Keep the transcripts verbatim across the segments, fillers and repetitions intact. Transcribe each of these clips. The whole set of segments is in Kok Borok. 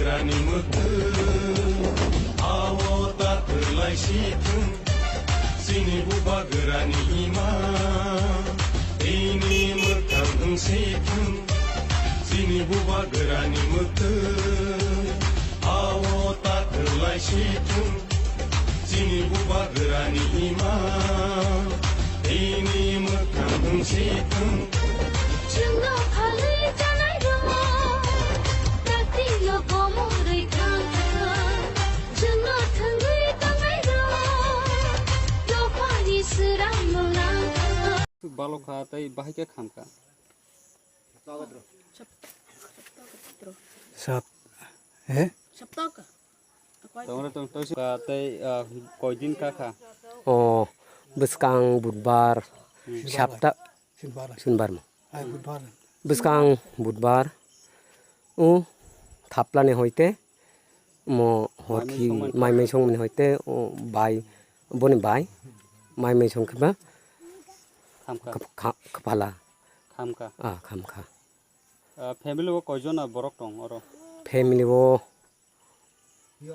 Ani mwkhwtwng, ao ta kwlai si thung. Chini bubagrani ima, tini mwkhang wng si thung. Chini bubagrani mwkhwtwng, ao ta kwlai si thung. Chini bubagrani ima, tini mwkhang wng si thung. Chwngno phalwi chanai rwmo, praktino komorwi thang thang. Chwngno thwngwi tongnai rwmo, dophani swrangno nang thang. Balokha tei bahai khe khamkha. Sap, eh? Tongre tong tong si, ah, tei, ah, koidin kakha? O, bwskang budbar, hmm, sapta, Sunbar. Sunbar mo. Hai, budbar. Bwskang budbar, o, thaplani hoite, mo horki maimai songmani hoite, o, bai, boni bai, maimai songkhe ba, khamkha. Khap-, kha-, khapala. Khamkha. Ah, khamkha. Ah, family o koijona borok tong oro? Family o dui,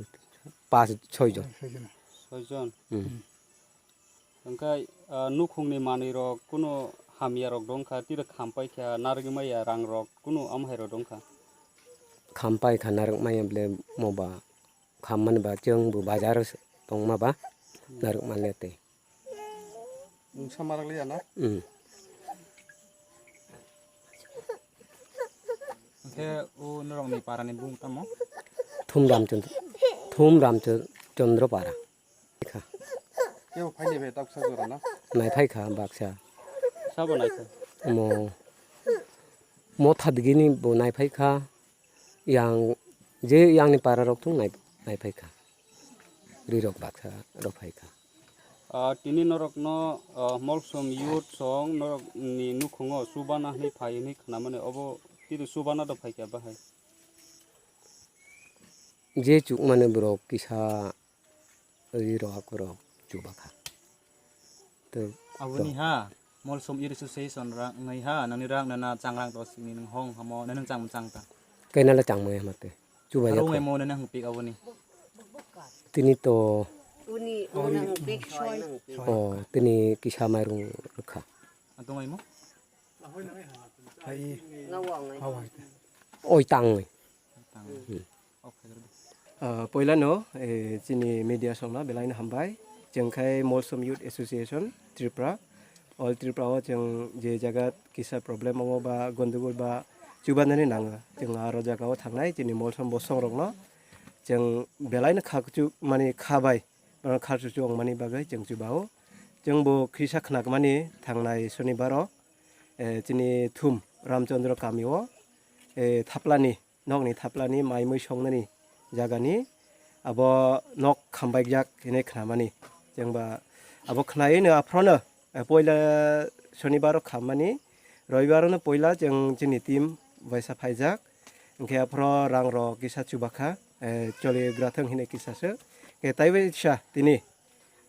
tin, char, panch, choi jon. Choi jon. Hmm. Hwnkhe, ah, nukhungni manwirok kunu hamyarok dongkha, tiro khampai kha, narwgwi maya rangrok kunu amhairok dongkha? Khampai kha narwk maya bole moba. Khammani ba chwng bo bazar tongma ba narwkma le tei. Nwng sama rwkliya na? Mm. Hwnkhe o norokni parani bumung tamo? Thum Ramchandra, Thum Ramchandra para. Kha. Kebo phaini be taksa jora na? Nai phai kha baksa. Sabo nai kha? Mo, mo thadgini bo nai phai kha. Yang je yangni para rok thung nai, nai phai kha. Ri rok baksa rok phai kha. Ah, tini norokno, ah, Molsom youth song norokni nukhungo chubana hwnwi phai hwnwi khnamani, obo tini chubana do phai kha bahai? Je chukmani borok kisa ri rok akorok chuba kha. Tei aboni ha, Molsom Youth Association rak nai ha, nangni rak nana changrang to sini nang hong hamo, nang chang chang ta. Kainala chang mai hamate. Chuba ya. Arung emo nang pik aboni. Tini to. Uni, uni pik soi. Oh, tini kisa mairung rwkha. Atung ai mo? Hai. Nawang ai. Hawai. Oi tang. Tang. Hmm. Ah, poilano, eh, chini media songno belaino hambai. Chwng khai Molsom Youth Association Tripura. All Tripura o chwng je jaga kisa problem wngo ba gondogol ba chubanani nango. Chwng aro jaga o thangnai chini Molsom bosong rokno chwng belaino kha kuchuk mani kha bai, bono kha chuchu wngmani bagwi chwng chubao. Chwng bo kisa khnakmani thangnai Sonibaro, eh, chini Thum Ramchandra kamio, eh, thaplani nokni thaplani mai mui songnani jagani abo nok khambaijak hinwi khnamani. Chwngba abo khnaino aphrono, eh, poila Sonibaro khammani, Roibaro no poila chwng chini team baisa phaijak. Hinkhe aphro rang rok kisa chubakha, eh, choli grathang hinwi kisa se. Hinkhe taibai sa tini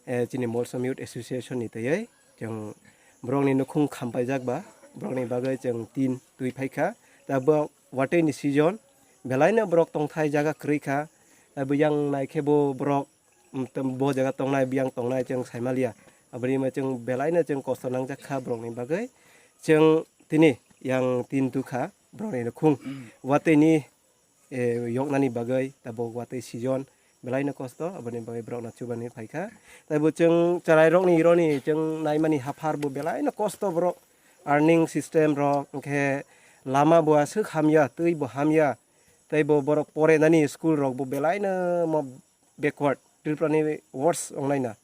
eh, chini Molsom Youth Association ni twiwi chwng borokni nukhung khampaijak ba, borokni bagwi chwng tin twi phaikha. Tabuk watwi ni season, belaino borok tongthai jaga kwrwi kha. Tabuk yang naikhe bo borok, mm, bo jaga tongnai, biyang tongnai chwng saimaliya. Aboni hwnba chwng belaino chwng kosto nangjak kha borokni bagwi. Chwng tini yang tin tukha borokni nukhung. Watwi ni eh, yoknani bagwi, tabuk watwi season belaino kosto, aboni bagwi borokno chubani phaikha. Tei bo chwng chwrairokni ironi chwng naimani haphar bo belaino kosto borok, earning system rok, hinkhe lama bo aswk hamya, twi bo hamya, tei bo borok porenani school rok bo belaino mo backward, Tripura ni worst onglaina.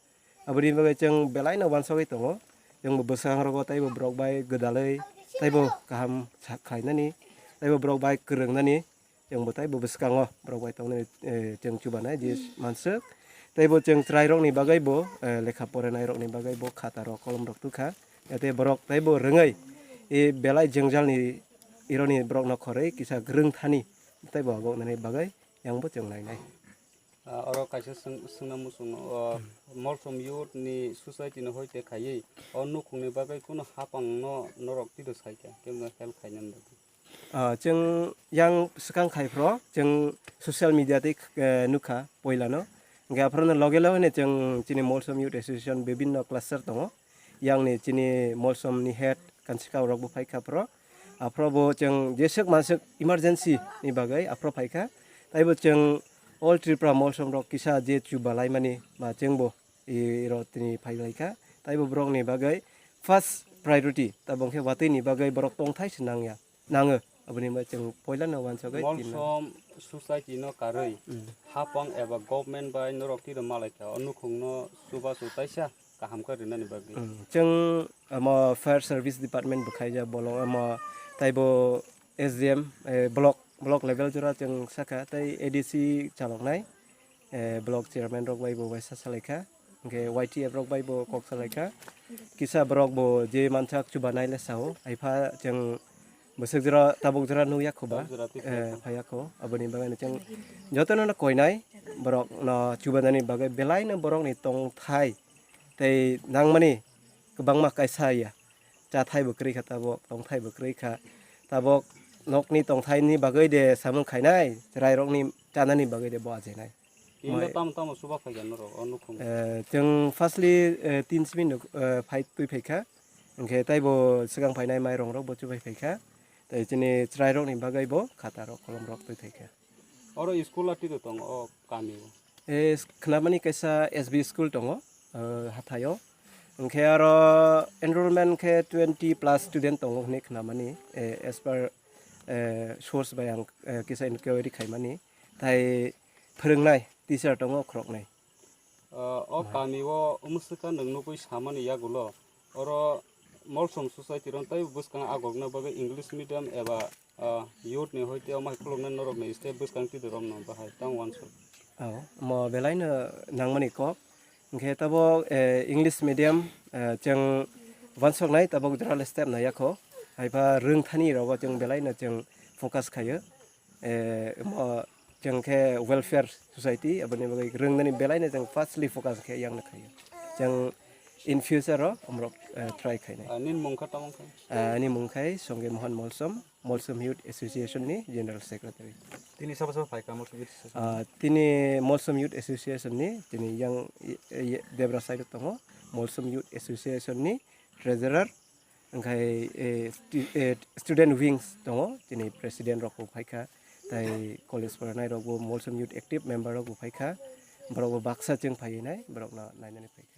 Aboni bagwi chwng belaino wansogwi tongo. Chwng bo bwskangrogo tei bo borok bai gwdalwi tei bo kaham sa-, khlainani, tei bo borok bai kwrwngnani, chwng bo tei bo bwskango borok bai tongnani, eh, chwng chubanai je manswk. Tei bo chwng chwrairokni bagwi bo, eh, lekha porenairokni bagwi bo khatarok kolomrok tukha. Tei borok tei bo rwngwi, eh, belai jwngjalni ironi borokno khorwi kisa gwrwng thani tei bo agoknani bagwi yang bo chwng nainai. Ah, oro kaisa swng-, swngna muchungo, o, Molsom Youth ni Society ni hoite khaiwi o nukhungni bagwi kunu hapang no norok twido saikha, kebo no help khainani bagwi. Ah, chwng yang swkang khai phro, chwng social media tei, eh, nukha poilano. Hwnkhe aphrono loge loge no chwng chini Molsom Youth Association bibinno cluster tongo. Yangni chini Molsom ni head Kanchikao rok bo phaikha phro. Aphro bo chwng jeswk manswk emergency ni bagwi aphro phaikha. Taibo chwng All Tripura Molsom rok kisa je chuba laimani ba chwngbo i ro tini phai lai kha. Taibo borok ni bagwi first priority, tabok khe watwi ni bagwi borok tongthai se nang ya, nango. Aboni bagwi chwng poila no wansugwi tin Molsom society no karwi Hmm. hapang eba government bai norok tiro malai kha, o nukhung no chubachu taisa kaham khe rinani bagwi. Hmm. Chwng omo fire service department bo khaijak bolong omo taibo S D M, eh, block, block level jora chwng sakha tei A D C chaloknai. Eh, block chairman rok bai bo waisa salai kha, hwnkhe Y T F rok bai bo kok salai kha. Kisa borok bo je mansak chubanai le sao, haipha chwng bwswk jora, tabuk jora nukya kho ba, Tabuk jora twi eh, phaiya kho. Phaiya kho. Aboni bagwi no chwng jotono no koinai, borok no chubanani bagwi belai no borok ni tongthai tei nangmani kwbangma kaisa ya. Chathai bo kwrwi kha tabok, tongthai bo kwrwi kha. Tabok nokni tongthaini bagwi de samung khainai, chwrairokni chanani bagwi de bo achainai. Tini Mai- tamo tamo chuba phaikha norok o nukhung? Eh, chwng firstly, eh, tin simi nuk, eh, phai twi phaikha. Hwnkhe taibo swkang phainai mairongrok bo chubai phaikha. Tei chini chwrairokni bagwi bo khatarok kolomrok twi phaikha. Oro school a tito tongo o kami o? Eh, s-, khnamani kaisa S B school tongo, eh, hathaio. Hwnkhe aro enrollment khe twenty plus student tongo hwnwi khnamani, eh, as per, eh, source bai ang, eh, kisa inquiry khaimani. Tai phwrwngnai teacher tongo khoroknai. Ah, o Mai. Kami o mwswkha nwng nugwi samani yagulo, oro Molsom society rok tei bwskang agokna bagwi English medium eba, ah, youth ni hoite omo hai khuluknai norok ni step bwskang twi rwrwmno bahai tang uansuk. Oh, omo belai no nangmani kok. Hwnkhe tabok, eh, English medium, eh, chwng uansuknai tabok jora le step naiya kho. Haipha rwngthani rogo chwng belai no chwng focus khaio. Eh, omo chwng khe welfare society, aboni bagwi rwngnani belai no chwng firstly focus khe yang no khaio. Chwng in future o omorok, eh, try khainai. Ah, nini mung kha tamo khe? Ah, ani mung khai Songge Mohan Molsom, Molsom Youth Association ni General Secretary. Tini sabo sabo phaikha Molsom Youth Association? Ah, tini Molsom Youth Association ni, tini yang, i-, i-, Debra side o tongo, Molsom Youth Association ni Treasurer, hwnkhe, eh, stu-, eh, student wings tongo, tini president rok bo phaikha, tai college phoranai rok bo Molsom Youth active member rok bo phaikha, borok bo baksa chwng phaiwi nai, borok no nainani phaikha.